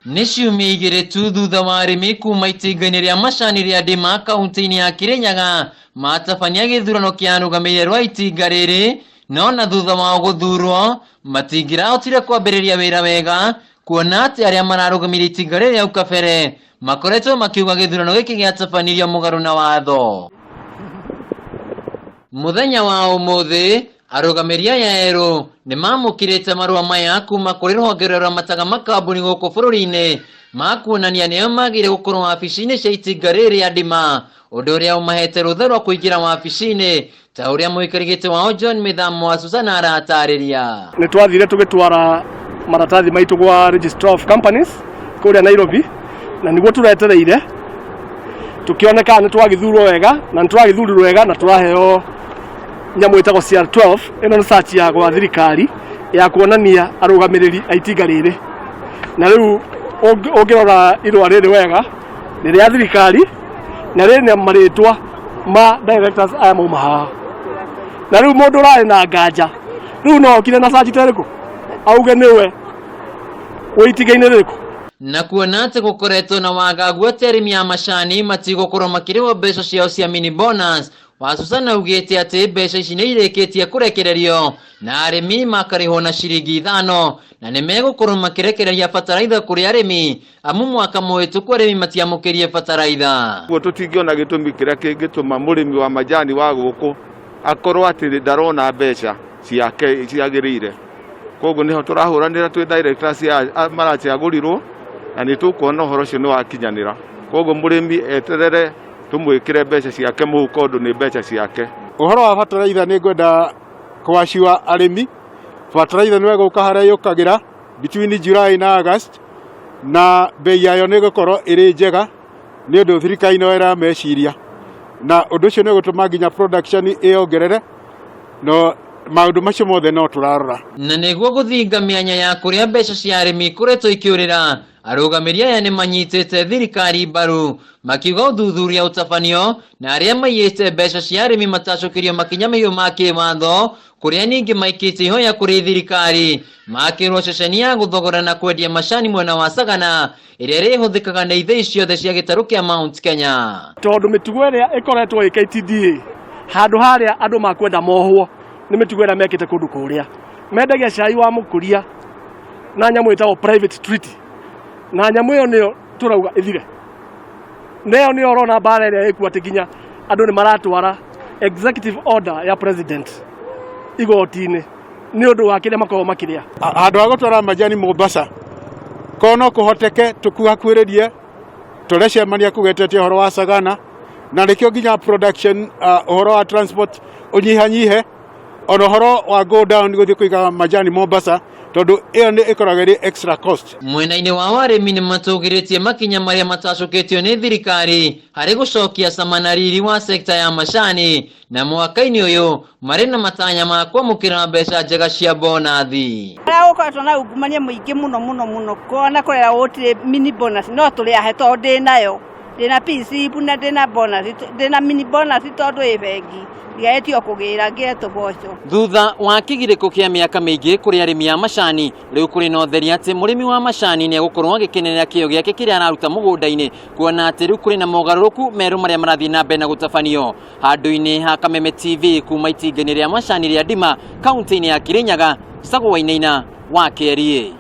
Nĩ ciumia igĩrĩ tu thutha wa arĩmi kuma itinga-inĩ rĩa macani rĩa Ndĩma kaunti-inĩ ya Kĩrĩnyaga matabania gĩthurano kĩa arũgamĩrĩri rwa itinga rĩrĩ, no na thutha wao gũthurwo matingĩrahotire kwambĩrĩria wĩra wega kuona atĩ arĩa mararũgamĩrĩire itinga rĩrĩ hau kabere makoretwo makiuga gĩthurano gĩkĩ gĩatabanirio mũgarũ na watho. Mũthenya wa ũmũthĩ arũgamĩrĩri aya erũ nĩ mamũkĩrĩte marũa maya kuma kũrĩ rũhonge rũrĩa rũramataga makambuni gũkũ bũrũri-inĩ ma kuonania nĩo magĩrĩire gũkorwo wabici-inĩ cia itinga rĩrĩ rĩa Ndima, ũndũ ũrĩa ũmahete rũtha rwa kũingĩra wabici-inĩ ta ũrĩa mũikari gĩtĩ wao John Mĩthamo wa Susana aratarĩria. Nĩ twathire tũgĩtwara maratathi maitũ gwa Registrar of Companies kũrĩa Nairobi, na nĩguo tũretereire tũkĩoneka nĩ twagĩthurwo wega na nĩ tũragĩthurirwo wega na tũraheo nyamũ ĩtagwo CR12. Ĩno nĩ search ya gwa thirikari ya kuonania arũgamĩrĩri a itinga rĩrĩ, na rĩu ũngĩrora irũa rĩrĩ wega nĩ rĩa thirikari na rĩna marĩtwa ma directors aya mauma haha, na rĩu mũndũ ũrarĩ na nganja rĩu no okire na search ta ĩrĩkũ auge nĩwe wĩ itinga-inĩ rĩrĩkũ. Na kuona atĩ gũkoretwo na wagagu atĩ arĩmi a macani matigũkorwo makĩrĩhwo mbeca ciao cia mini bonus, Wasusana augĩte atĩ mbeca ici nĩ irĩkĩtie kũrekererio na arĩmi makarĩhwo na ciringi 5, na nĩ megũkorwo makĩrekereria bataraitha kũrĩ arĩmi, amu mwaka mũhĩtũku arĩmi matiamũkĩrie bataraitha. Ũguo tũtingĩona gĩtũmi kĩrĩa kĩngĩtũma mũrĩmi wa majani wa gũkũ akorwo atĩ ndarona mbeca ciake ciagĩrĩire. Koguo nĩho tũrahũranĩra twĩ directors maracagũrirwo, na nĩ tũkuona ũhoro ũcio nĩ wakinyanĩra. Koguo mũrĩmi eterere tũmwĩkĩre mbeca ciake mũhuko, ũndũ nĩ mbeca ciake. Ũhoro wa bataraitha nĩ ngwenda kwaciwa arĩmi, bataraitha nĩ ĩgũka harĩa yũkagĩra between July na August, na bei yayo nĩ ĩgũkorwo ĩrĩ njega nĩ ũndũ thirikari no ĩrameciria, na ũndũ ũcio nĩ ũgũtũma nginya production ĩyongerere, no maũndũ macio mothe no tũrarora. Na nĩguo gũthinga mĩanya ya kũrĩa mbeca cia arĩmi ikoretwo ikĩũrĩra, arũgamĩrĩri aya nĩ manyitĩte thirikari mbaru makiuga ũthuthuria ũtabanio na arĩa maiyĩte mbeca cia arĩmi matacũkĩrio makinya mahiũ ma kĩwatho, kũrĩa ningĩ maikĩtie ihoya kũrĩ thirikari makĩrwo ceceni ya gũthogora na kwendia macani mwena wa Sagana ĩrĩa ĩrĩhũthĩkaga nĩ ithĩi ciothe cia gĩtarũ kĩa Mount Kenya. Tondũ mĩtugo ĩrĩa ĩkoretwo ĩ KTDA handũ harĩa andũ makwenda mohwo nĩ mĩtugo ĩrĩa mekĩte kũndũ kũrĩa mendagia cai wa mũkũria na nyamũ ĩtagwo private treaty, na nyamũ ĩyo nĩyo tũrauga ĩthire, na ĩyo nĩyo ũrona mbara ĩrĩa ĩkuo atĩ nginya andũ nĩ maratwara executive order ya president igoti-inĩ nĩ ũndũ wa kĩrĩa makoragwo makĩrĩa. Handũ ha gũtwara majani Mombasa, korwo no kũhoteke tũkuhakuhĩrĩrie tũrecemania kũgetetie ũhoro wa Sagana, na nĩkĩo nginya production, ũhoro wa transport ũnyihanyihe, ona ũhoro wa go down gũthiĩ kũiga majani Mombasa, tondũ ĩyo nĩ ĩkoragwo ĩrĩ extra cost. Mwena-inĩ wao arĩmi nĩ matũgĩrĩtie makinya marĩa matacũkĩtio nĩ thirikari harĩ gũcokia cama na riri wa sekta ya macani, na mwaka-inĩ ũyũ marĩ na matanya ma kwamũkĩra mbeca njega cia bonathi. Harĩa gũkoretwo na ungumania mũingĩ mũno mũno mũno, kuona kũrera gũtirĩ mini bonus, no tũrĩ ahe tondũ ndĩ nayo, ndĩna payslip na ndĩna bonus, ndĩna mini bonus tondũ ĩ bengi, ndigaĩtio kũgĩra ngĩre tũboco. Thutha wa kĩgirĩko kĩa mĩaka mĩingĩ kũrĩ arĩmi a macani, rĩu kũrĩ na ũtheri atĩ mũrĩmi wa macani nĩ egũkorwo agĩkenerera kĩyo gĩake kĩrĩa araruta mũgũnda-inĩ, kuona atĩ rĩu kũrĩ na mogarũrũku merũ marĩa marathiĩ na mbere na gũtabanio. Handũ-inĩ ha Kameme TV kuma itinga-inĩ rĩa macani rĩa Ndima, kaunti-inĩ ya Kirinyaga, Sagwa Wainaina wa Kĩeriĩ.